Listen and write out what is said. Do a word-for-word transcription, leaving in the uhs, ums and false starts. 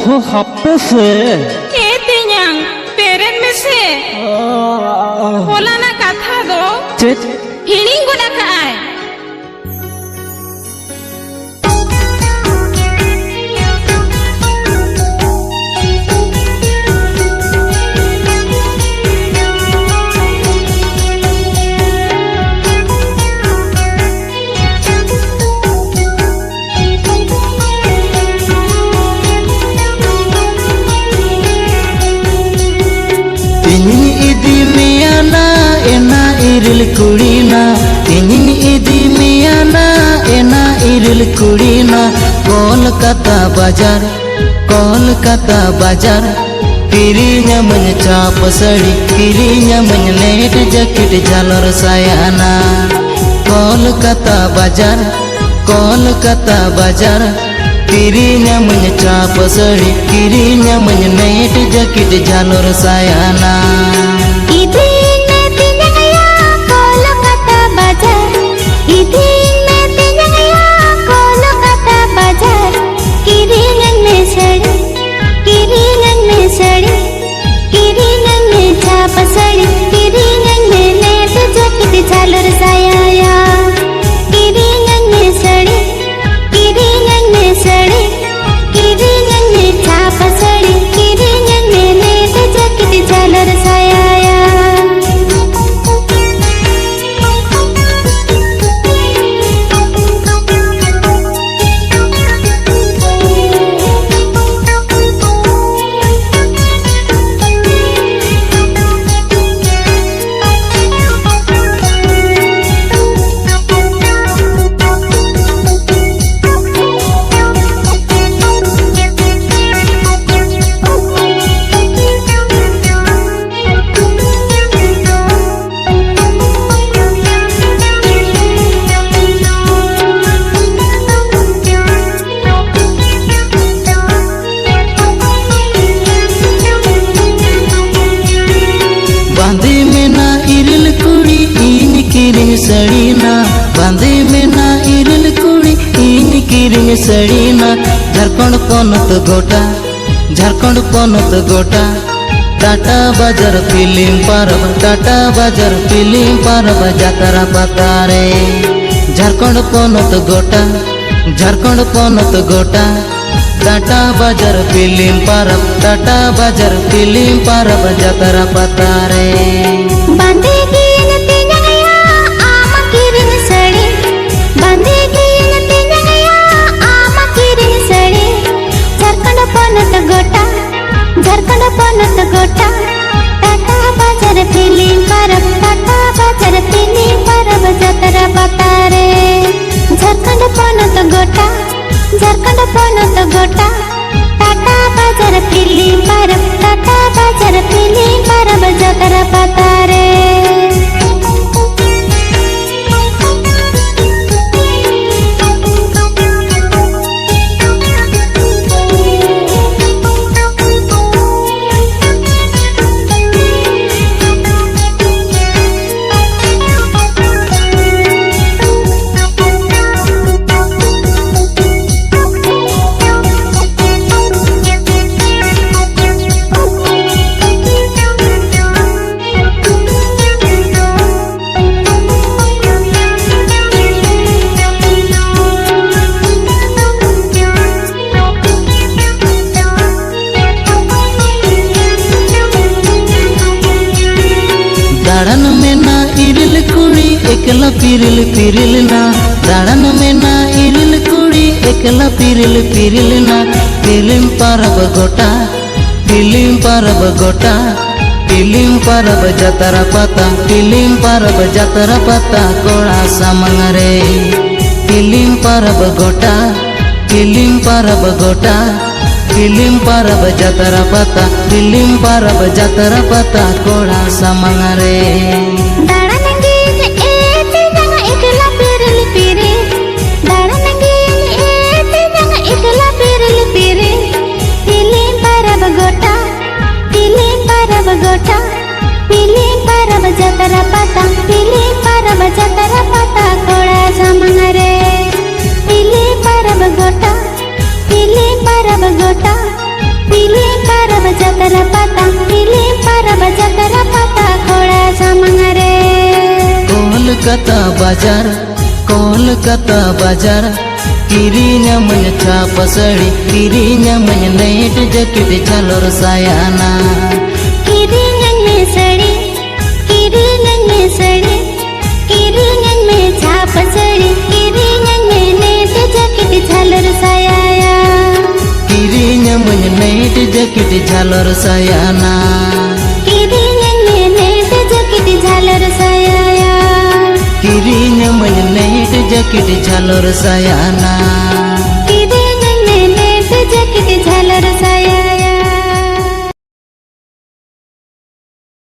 ᱦᱚ, ᱦᱟᱯᱮ ᱥᱮ᱾ ᱮ ᱛᱮᱧᱟᱝ, ᱵᱮᱨᱮᱫ ᱢᱮᱥᱮ᱾ ᱦᱚᱞᱟᱱᱟᱜ ᱠᱟᱛᱷᱟ ᱫᱚ ᱪᱮᱫ? ᱦᱤᱲᱤᱧ ᱜᱚᱫ ᱟᱠᱟᱜᱼᱟᱭ᱾ ᱤᱧᱤᱧ ᱤᱫᱤ ᱢᱮᱭᱟ ᱱᱟ, ᱮᱱᱟ ᱤᱨᱤᱞ ᱠᱩᱲᱤ ᱱᱟ᱾ ᱤᱧᱤᱧ ᱤᱫᱤ ᱢᱮᱭᱟ ᱱᱟ, ᱮᱱᱟ ᱤᱨᱤᱞ ᱠᱩᱲᱤ ᱱᱟ᱾ ᱠᱳᱞᱠᱟᱛᱟ ᱵᱟᱡᱟᱨ, ᱠᱳᱞᱠᱟᱛᱟ ᱵᱟᱡᱟᱨ᱾ ᱠᱤᱨᱤᱧᱟᱢᱟᱹᱧ ᱪᱷᱟᱯ ᱥᱟᱹᱲᱤ, ᱠᱤᱨᱤᱧᱟᱢᱟᱹᱧ ᱞᱮᱴ ᱡᱟᱹᱠᱤᱴ ᱡᱷᱟᱞᱚᱨ ᱥᱟᱭᱟᱱᱟ᱾ ᱠᱳᱞᱠᱟᱛᱟ ᱵᱟᱡᱟᱨ, ᱠᱳᱞᱠᱟᱛᱟ ᱵᱟᱡᱟᱨ᱾ ᱠᱤᱨᱤᱧᱟᱢᱟᱹᱧ ᱪᱷᱟᱯ ᱥᱟᱹᱲᱤ, ᱠᱤᱨᱤᱧᱟᱢᱟᱹᱧ ᱞᱮᱴ ᱡᱟᱹᱠᱤᱴ ᱡᱷᱟᱞᱚᱨ ᱥᱟᱭᱟᱱᱟ᱾ ᱤᱫᱤᱧ ᱢᱮ ᱛᱮᱧᱟᱝ ᱭᱟ ᱠᱳᱞᱠᱟᱛᱟ ᱵᱟᱡᱟᱨ, ᱤᱫᱤᱧ ᱢᱮ ᱛᱮᱧᱟᱝ ᱭᱟ ᱠᱳᱞᱠᱟᱛᱟ ᱵᱟᱡᱟᱨ᱾ ᱠᱤᱨᱤᱧᱟᱹᱧ ᱢᱮ ᱥᱟᱹᱲᱤ, ᱠᱤᱨᱤᱧᱟᱹᱧ ᱢᱮ ᱥᱟᱹᱲᱤ, ᱠᱤᱨᱤᱧᱟᱹᱧ ᱢᱮ ᱪᱷᱟᱯ ᱥᱟᱹᱲᱤ, ᱠᱤᱨᱤᱧᱟᱹᱧ ᱢᱮ ᱞᱮᱴ ᱡᱟᱹᱠᱤᱴ ᱡᱷᱟᱞᱚᱨ ᱥᱟᱭᱟ ᱭᱟ᱾ ᱠᱤᱨᱤᱧᱟᱹᱧ ᱢᱮ ᱥᱟᱹᱲᱤ, ᱠᱤᱨᱤᱧᱟᱹᱧ ᱢᱮ ᱥᱟᱹᱲᱤ, ᱠᱤᱨᱤᱧᱟᱹᱧ ᱢᱮ ᱪᱷᱟᱯ ᱥᱟᱹᱲᱤ, ᱠᱤᱨᱤᱧᱟᱹᱧ ᱢᱮ ᱞᱮᱴ ᱡᱟᱹᱠᱤᱴ ᱡᱷᱟᱞᱚᱨ ᱥᱟᱭᱟ ᱭᱟ᱾ ᱵᱟᱸᱫᱮ ᱢᱮᱱᱟ ᱤᱨᱤᱞ ᱠᱩᱲᱤ, ᱤᱧ ᱠᱤᱨᱤᱧ ᱥᱟᱹᱲᱤ ᱱᱟ᱾ ᱵᱟᱸᱫᱮ ᱢᱮᱱᱟ ᱤᱨᱤᱞ ᱠᱩᱲᱤ, ᱤᱧ ᱠᱤᱨᱤᱧ ᱥᱟᱹᱲᱤ ᱱᱟ᱾ ᱡᱷᱟᱲᱠᱷᱚᱸᱰ ᱯᱚᱱᱚᱛ ᱜᱚᱴᱟ, ᱡᱷᱟᱲᱠᱷᱚᱸᱰ ᱯᱚᱱᱚᱛ ᱜᱚᱴᱟ ᱴᱟᱴᱟ ᱵᱟᱡᱟᱨ ᱯᱷᱤᱞᱤᱢ ᱯᱟᱨᱟᱵᱽ, ᱴᱟᱴᱟ ᱵᱟᱡᱟᱨ ᱯᱷᱤᱞᱤᱢ ᱯᱟᱨᱟᱵᱽ ᱡᱟᱛᱨᱟ ᱯᱟᱛᱟ ᱨᱮ᱾ ᱡᱷᱟᱲᱠᱷᱚᱸᱰ ᱯᱚᱱᱚᱛ ᱜᱚᱴᱟ, ᱡᱷᱟᱲᱠᱷᱚᱸᱰ ᱯᱚᱱᱚᱛ ᱜᱚᱴᱟ ᱴᱟᱴᱟ ᱵᱟᱡᱟᱨ ᱯᱷᱤᱞᱤᱢ ᱯᱟᱨᱟᱵᱽ, ᱴᱟᱴᱟ ᱵᱟᱡᱟᱨ ᱯᱷᱤᱞᱤᱢ ᱯᱟᱨᱟᱵᱽ ᱡᱟᱛᱨᱟ ᱯᱟᱛᱟ ᱨᱮ᱾ ᱵᱟᱸᱫᱮ ᱜᱮᱭᱟᱹᱧ ᱛᱮᱧᱟᱝ ᱭᱟ ᱟᱢ ᱠᱤᱨᱤᱧ ᱥᱟᱹᱲᱤ, ᱵᱟᱸᱫᱮ ᱜᱮᱭᱟᱹᱧ ᱛᱮᱧᱟᱝ ᱭᱟ ᱟᱢ ᱠᱤᱨᱤᱧ ᱥᱟᱹᱲᱤ᱾ ᱡᱷᱟᱲᱠᱷᱚᱸᱰ ᱯᱚᱱᱚᱛ ᱜᱚᱴᱟ, ᱡᱷᱟᱲᱠᱷᱚᱸᱰ ᱯᱚᱱᱚᱛ ᱜᱚᱴᱟ ᱴᱟᱴᱟ ᱵᱟᱡᱟᱨ ᱯᱷᱤᱞᱤᱢ ᱯᱟᱨᱟᱵᱽ, ᱴᱟᱴᱟ ᱵᱟᱡᱟᱨ ᱯᱷᱤᱞᱤᱢ ᱯᱟᱨᱟᱵᱽ ᱡᱟᱛᱨᱟ ᱯᱟᱛᱟ ᱨᱮ᱾ ᱡᱷᱟᱲᱠᱷᱚᱸᱰ ᱯᱚᱱᱚᱛ ᱜᱚᱴᱟ, ᱡᱷᱟᱲᱠᱷᱚᱸᱰ ᱯᱚᱱᱚᱛ ᱜᱚᱴᱟ ᱴᱟᱴᱟ ᱵᱟᱡᱟᱨ ᱯᱷᱤᱞᱤᱢ ᱯᱟᱨᱟᱵᱽ, ᱴᱟᱴᱟ ᱵᱟᱡᱟᱨ ᱯᱷᱤᱞᱤᱢ ᱯᱟᱨᱟᱵᱽ ᱡᱟᱛᱨᱟ ᱯᱟᱛᱟ ᱨᱮ᱾ ᱫᱟᱬᱟᱱ ᱢᱮᱱᱟ ᱤᱨᱤᱞ ᱠᱩᱲᱤ, ᱮᱠᱞᱟ ᱯᱤᱨᱤᱞ ᱯᱤᱨᱤᱞ ᱱᱟ᱾ ᱫᱟᱬᱟᱱ ᱢᱮᱱᱟ ᱤᱨᱤᱞ ᱠᱩᱲᱤ, ᱮᱠᱞᱟ ᱯᱤᱨᱤᱞ ᱯᱤᱨᱤᱞ ᱱᱟ᱾ ᱯᱤᱞᱤᱢ ᱯᱟᱨᱟᱵᱽ ᱜᱚᱴᱟ, ᱯᱤᱞᱤᱢ ᱯᱟᱨᱟᱵᱽ ᱜᱚᱴᱟ, ᱯᱤᱞᱤᱢ ᱯᱟᱨᱟᱵᱽ ᱡᱟᱛᱨᱟ ᱯᱟᱛᱟ, ᱯᱤᱞᱤᱢ ᱯᱟᱨᱟᱵᱽ ᱡᱟᱛᱨᱟ ᱯᱟᱛᱟ ᱠᱚᱲᱟ ᱥᱟᱢᱟᱝ ᱨᱮ᱾ ᱯᱤᱞᱤᱢ ᱯᱟᱨᱟᱵᱽ ᱜᱚᱴᱟ, ᱯᱤᱞᱤᱢ ᱯᱟᱨᱟᱵᱽ ᱜᱚᱴᱟ, ᱯᱤᱞᱤᱢ ᱯᱟᱨᱟᱵᱽ ᱡᱟᱛᱨᱟ ᱯᱟᱛᱟ, ᱯᱤᱞᱤᱢ ᱯᱟᱨᱟᱵᱽ ᱡᱟᱛᱨᱟ ᱯᱟᱛᱟ ᱠᱚᱲᱟ ᱥᱟᱢᱟᱝ ᱨᱮ᱾ ᱫᱟᱬᱟᱱ ᱜᱤᱧ ᱮ ᱛᱮᱧᱟᱝ ᱮᱠᱞᱟ ᱯᱤᱨᱤᱞ ᱯᱤᱨᱤᱞ, ᱫᱟᱬᱟᱱ ᱜᱤᱧ ᱮ ᱛᱮᱧᱟᱝ ᱮᱠᱞᱟ ᱯᱤᱨᱤᱞ ᱯᱤᱨᱤᱞ᱾ ᱯᱤᱞᱤᱢ ᱯᱟᱨᱟᱵᱽ ᱜᱚᱴᱟ, ᱯᱤᱞᱤᱢ ᱯᱟᱨᱟᱵᱽ ᱜᱚᱴᱟ, ᱯᱤᱞᱤᱢ ᱯᱟᱨᱟᱵᱽ ᱡᱟᱛᱨᱟ ᱯᱟᱛᱟ, ᱯᱤᱞᱤᱢ ᱯᱟᱨᱟᱵᱽ ᱡᱟᱛᱨᱟ ᱯᱟᱛᱟ ᱠᱚᱲᱟ ᱥᱟᱢᱟᱝ ᱨᱮ᱾ ᱯᱤᱞᱤᱢ ᱯᱟᱨᱟᱵᱽ ᱜᱚᱴᱟ, ᱯᱤᱞᱤᱢ ᱯᱟᱨᱟᱵᱽ ᱜᱚᱴᱟ, ᱯᱤᱞᱤᱢ ᱠᱟᱛᱟ ᱵᱟᱡᱟᱨ, ᱠᱳᱞᱠᱟᱛᱟ ᱵᱟᱡᱟᱨ, ᱠᱤᱨᱤᱧᱟᱢᱟᱹᱧ ᱪᱷᱟᱯ ᱥᱟᱹᱲᱤ, ᱠᱤᱨᱤᱧᱟᱢᱟᱹᱧ ᱱᱮᱴ ᱡᱟᱹᱠᱤᱴ ᱡᱷᱟᱞᱚᱨ ᱥᱟᱭᱟᱱᱟ᱾ ᱠᱤᱨᱤᱧᱟᱹᱧ ᱢᱮ ᱥᱟᱹᱲᱤ, ᱠᱤᱨᱤᱧᱟᱹᱧ ᱢᱮ ᱥᱟᱹᱲᱤ, ᱠᱤᱨᱤᱧᱟᱹᱧ ᱢᱮ ᱪᱷᱟᱯ ᱥᱟᱹᱲᱤ, ᱠᱤᱨᱤᱧᱟᱹᱧ ᱢᱮ ᱱᱮᱴ ᱡᱟᱹᱠᱤᱴ ᱡᱷᱟᱞᱚᱨ ᱥᱟᱭᱟᱭᱟ᱾ ᱠᱤᱨᱤᱧᱟᱢᱟᱹᱧ ᱱᱮᱴ ᱡᱟᱹᱠᱤᱴ ᱡᱷᱟᱞᱚᱨ ᱥᱟᱭᱟᱱᱟ᱾ ᱠᱤᱨᱤᱧᱟᱹᱧ ᱢᱮ ᱱᱮᱴ ᱡᱟᱹᱠᱤᱴ ᱡᱷᱟᱞᱚᱨ ᱥᱟᱭᱟᱭᱟ᱾ ᱠᱤᱨᱤᱧᱟᱢᱟᱹᱧ ᱱᱮᱴ ᱡᱟᱹᱠᱤᱴ ᱡᱷᱟᱞᱚᱨ ᱥᱟᱭᱟᱱᱟ᱾